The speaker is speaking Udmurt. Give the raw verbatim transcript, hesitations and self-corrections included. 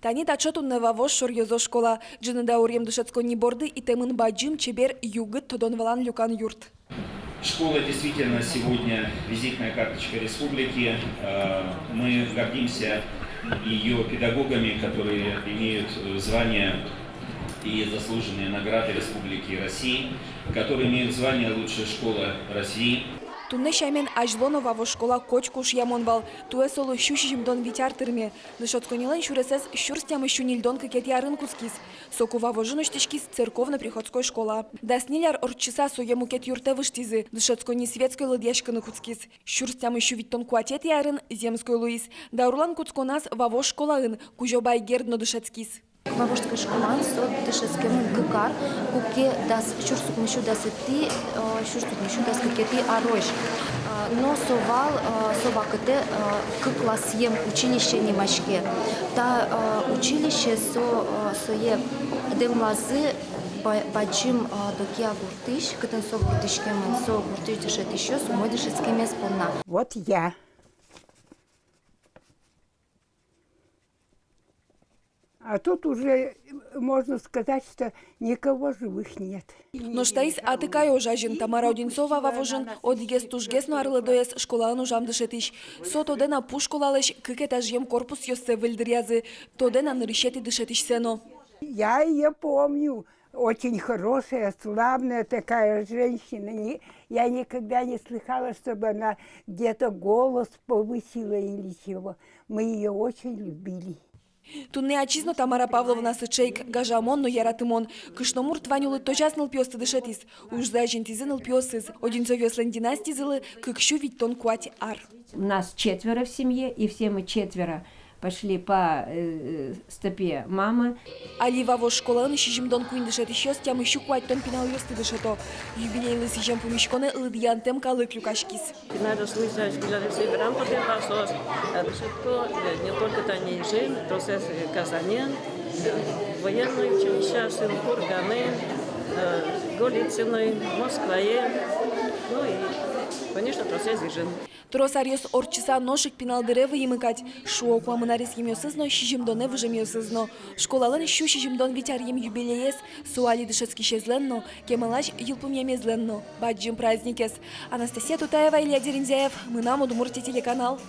Тани таӵе туннэ Вавож шоръёзо школа. Ӝыны даур ем дышетсконни борды итэмын бадӟым, чебер, югыт тодон-валан люкан юрт. Школа действительно сегодня визитная карточка республики. Э, мы гордимся её педагогами, которые имеют, э, звания и заслуженные награды республики и России, которые имеют звание «Лучшая школа России». Туннэ сямен азьло но Вавож школа котьку ушъямон вал. Туэ солы сю сизьымдон вить ар тырме. Дышетсконнилэн сюресэз сюрс тямыссю ньыльдон кыкетӥ арын кутскиз. Соку Вавожын усьтӥськиз церковно-приходской школа. Дас ньыль ар ортчыса сое мукет юртэ выжтӥзы. Дышетсконни светской лыдъяськыны кутскиз. Сюрс тямыссю витьтон куатетӥ арын земской луиз. Даурлэн кутсконаз Вавож школаын Кузебай Герд но дышетскиз. Вавожской школаын со дышетскемын кык ар, куке дас, сюрс укмыссю дасэтӥ, э, сюрс укмыссю дас кыкетӥ арозь. Э, но со вал, э, со вакытэ, э, кык классъем училище нимаське. Та, э, училище со, э, сое дэмлазы ба-, бадӟым, э, Докия гуртысь, кытын со вуттӥськемын, со гуртысь дышетӥсьёс умой дышетскемез понна. Вот я. А тут уже, можно сказать, что никого живых нет. Нош таиз Атыкай ожазьын. Тамара Одинцова Вавожын одӥгез тужгес но арлыдоез школаын ужам дышетӥсь. Со тодэ на, пу школалэсь кык этажъем корпусъёссэ выль дыръязы, тодэ на нырысетӥ дышетӥсьсэ но. Я её помню. Очень хорошая, славная такая женщина. Ни-, я никогда не слыхала, чтобы она где-то голос повысила или чего. Мы её очень любили. Туннэ ачиз но Тамара Павловна сыӵе ик гажамон но яратымон. Кышномурт вань улытозяз нылпиосты дышетӥз. Ужзэ азинтӥзы нылпиосыз. Одинцовъёслэн династизылы кык сю витьтон куать ар. Нас четверо в семье, и все мы четверо пошли по, э, э, стопе мамы. Али Вавож школаын сизьымдон куинь дышетӥсьёс тямыссю куатьтон пиналъёсты дышето. Юбилейлы сӥзем пумиськонэ лыдъянтэм калык люкаськиз. Пиналъёс луизы ась пиналъёс, верам потэ вал, соос, э, дышетско, э, не только тани Ижын, тросэз, э, Казанын, э, военной училищеосын, Курганын, э, Голицыной, Москваын, ну и, конечно, тросэз Ижын. Трос аръёс ортчыса нош ик пинал дыре выйимы кадь, шуо куамын аресъемъёсыз но сизьымдонэ выжемъёсыз но. Школалэн сю сизьымдон вить аръем юбилеез — со али дышетскисезлэн но, кемалась йылпумъямезлэн но бадӟым праздникез. Анастасия Тутаева, Илья Дерендяев, «Мынам Удмуртие» телеканал.